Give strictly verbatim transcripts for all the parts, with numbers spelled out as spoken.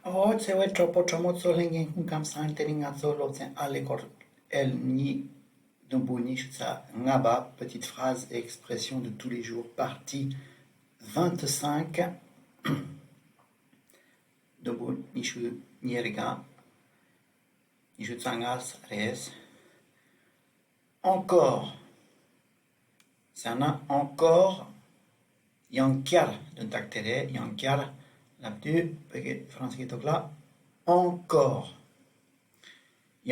ཨོ་ཚེ་བའི་གྲོགས་པོ་གྲོགས་མོ་ཚོ། ལྷན་རྒྱས་སྐུ་ཁམས་བཟང་། དེ་རིང་ང་ཚོ་སློབ་ཚན་ཨ་ཀླད་ཀོར་ཨེལ་གཉིས། དུམ་བུ་ཉི་ཤུ་རྩ་ལྔ་པ། Petites phrases et expressions de tous les jours, partie vingt-cinq. དུམ་བུ་ཉི་ཤུ་གཉིས་རེད་ག་ཉི་ཤུ་རྩ་ལྔ་རེད། Encore ཟེར་ན། encore ཡང་བསྐྱར་དོན་དག་དེ་རེད། ཡང་བསྐྱར་ལབ་དུས་བོད་སྐད་ཧྥ་རན་སིའི་ཐོག་ལ་encore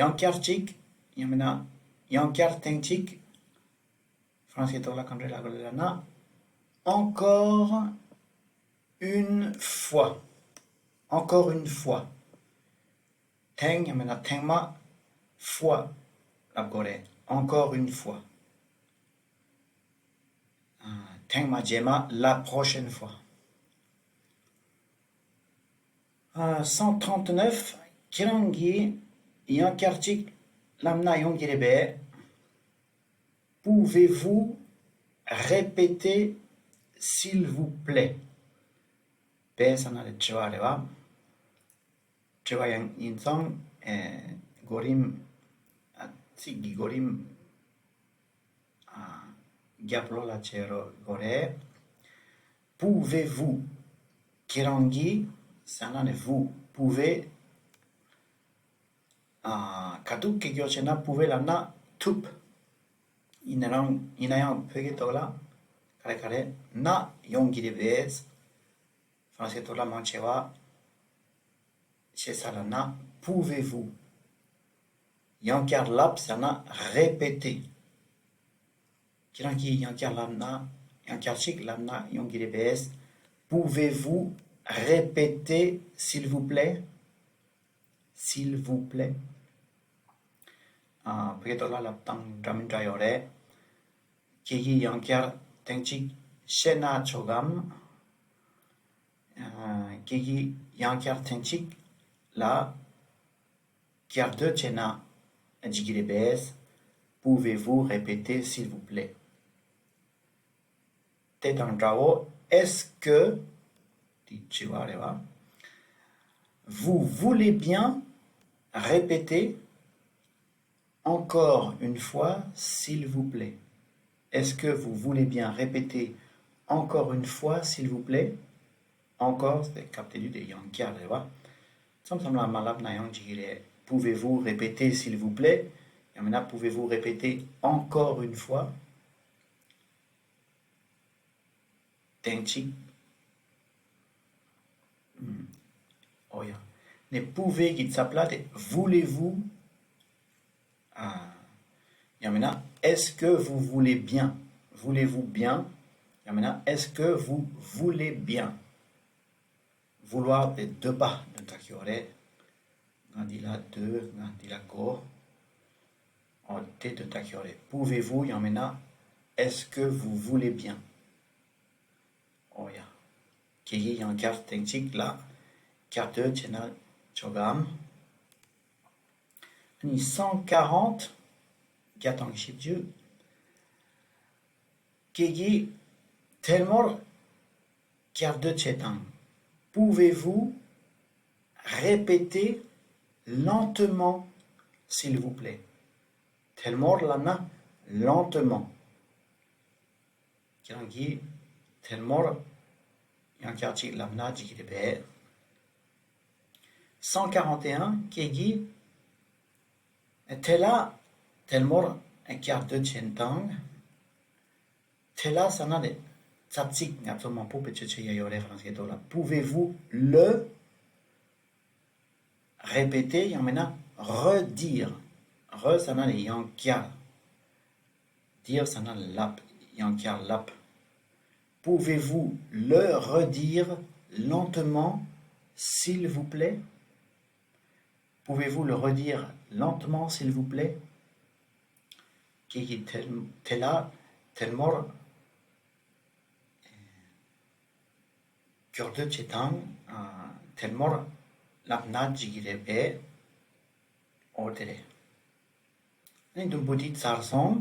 ཡང་བསྐྱར་གཅིག་ཡང་མིན་ན་ཡང་བསྐྱར་ཐེངས་གཅིག་ཧྥ་རན་སིའི་ཐོག་ལ་ག་འདྲ་ལབ་དགོས་ལབ་ན། encore une fois. encore une fois. ཐེངས་ཡང་མིན་ན་ཐེངས་མ། fois ལབ་དགོས་རེད། encore une fois. ཨ། ཐེངས་མ་རྗེས་མ། la prochaine fois. ཨ། cent trente-neuf. ཁྱེད་རང་གིས་ཡང་བསྐྱར་གཅིག་ལབ་ན་ཡོང་གི་རེད་པས། Pouvez-vous répéter, s'il vous plaît? པས་ཟེར་ན་དྲི་བ་རེད་བ། དྲི་བ་ཡང་ཡིན་ཙང་། ཨེ། གོ་རིམ། ཨ། ཚིག་གི་གོ་རིམ། ཨ། རྒྱབ་ལོགས་ལ་བྱེད་རོགས་དགོས་རེད། Pouvez-vous? ཁྱེད་རང་གིས་ཟེར་ན་ནི་vous pouvez། ཨ། ཁ་ཐུག་སྐད་སྐྱོར་བྱས་ན་pouvez ལབ་ན་ཐུབ། ཡིན་ན་རང་ཡིན་ན་ཡང་བོད་སྐད་ཐོག་ལ་ག་རེ་ག་རེ་ན་ཡོང་གི་རེད་པས། ཧྥ་རན་སིའི་ཐོག་ལ་མང་ཆེ་བ་ཤེས་ས་ལབ་ན། Pouvez-vous? ཡང་བསྐྱར་ལབ་ཟེར་ན་répéter། ཁྱེད་རང་གིས་ཡང་བསྐྱར་ལབ་ན། ཡང་བསྐྱར་ཞིག་ལབ་ན་ཡོང་གི་རེད་པས། Pouvez-vous répéter, s'il vous plaît? S'il vous plaît. ཨ། བོད་སྐད་ཐོག་ལ་ལབ་སྟངས་འདྲ་མི་འདྲ་ཡོད་རེད། ཁྱེད་ཀྱིས་ཡང་བསྐྱར་ཐེངས་གཅིག་བཤད་ན་ཆོག་གམ། ཨ། ཁྱེད་ཀྱིས་ཡང་བསྐྱར་ཐེངས་གཅིག་ལ་བསྐྱར་ཟློས་བྱས་ན་འགྲིག་གི་རེད་པས། Pouvez-vous répéter, s'il vous plaît? དེ་དང་འདྲ་བོ། Est-ce que དེ་དྲི་བ་རེད་བ། Vous voulez bien répéter encore une fois, s'il vous plaît? Est-ce que vous voulez bien répéter encore une fois, s'il vous plaît? Encore དེ་སྐབས་དེ་དུས་དེ་ཡང་བསྐྱར་རེད་བ། མཚམས་མཚམས་ལ་མ་ལབ་ན་ཡང་འགྲིག་གི་རེད། Pouvez-vous répéter, s'il vous plaît? ཡང་མིན་ན། Pouvez-vous répéter encore une fois? ཐེངས་གཅིག་ཨུམ། ཨོ་ཡ། ནས་pouvez གི་ཚབ་ལ་དེ་voulez-vous། ཨ། ཡང་མིན་ན། Est-ce que vous voulez bien? Voulez-vous bien? ཡང་མིན་ན། Est-ce que vous voulez bien? Vouloir དེ་འདོད་པ་དོན་དག་ཡོད་རེད། ང་འདི་ལ་འདོད། ང་འདི་ལ་དགོས། ཨོ། དེ་དོན་དག་ཡོད་རེད། Pouvez-vous ཡང་མིན་ན། Est-ce que vous voulez bien? ཨོ་ཡ། ཁྱེད་ཀྱིས་ཡང་བསྐྱར་ཐེངས་གཅིག་ལ་བསྐྱར་ཟློས་བྱས་ན་ཆོག་གམ། ཨ་ནི་cent quarante། བརྒྱ་དང་བཞི་བཅུ། ཁྱེད་ཀྱིས་ཐལ་མོར་བསྐྱར་ཟློས་བྱེད་དང་། Pouvez-vous répéter lentement, s'il vous plaît? ཐལ་མོར་ལབ་ན་lentement། ཁྱེད་རང་གིས་ཐལ་མོར་ཡང་བསྐྱར་ཅིག་ལབ་ན་འགྲིག་གི་རེད་པས། cent quarante et un། ཁྱེད་ཀྱིས་དེ་ལ་ཐལ་མོར་བསྐྱར་ཟློས་བྱེད་དང་། དེ་ལ་ཟེར་ན་ནི་ཚབ་ཚིག་ང་ཚོ་མང་པོ་བེད་སྤྱོད་བྱེད་ཡ་ཡོད་རེད། ཧྥ་རན་སིའི་ཐོག་ལ། Pouvez-vous le répéter ཡང་མིན་ན་redire། Re ཟེར་ན་ནི་ཡང་བསྐྱར། Dire ཟེར་ན་ལབ། ཡང་བསྐྱར་ལབ། Pouvez-vous le redire lentement, s'il vous plaît? Pouvez-vous le redire lentement, s'il vous plaît? ཁྱེད་ཀྱིས་དེ་དེ་ལ་ཐལ་མོར་བསྐྱར་ཟློས་བྱེད་དང་། ཨ། ཐལ་མོར་ལབ་ན་འགྲིག་གི་རེད་པས། ཨོ་དེ་རེད། ཨ་ནི་དུམ་བུ་དེ་ཚར་སོང་།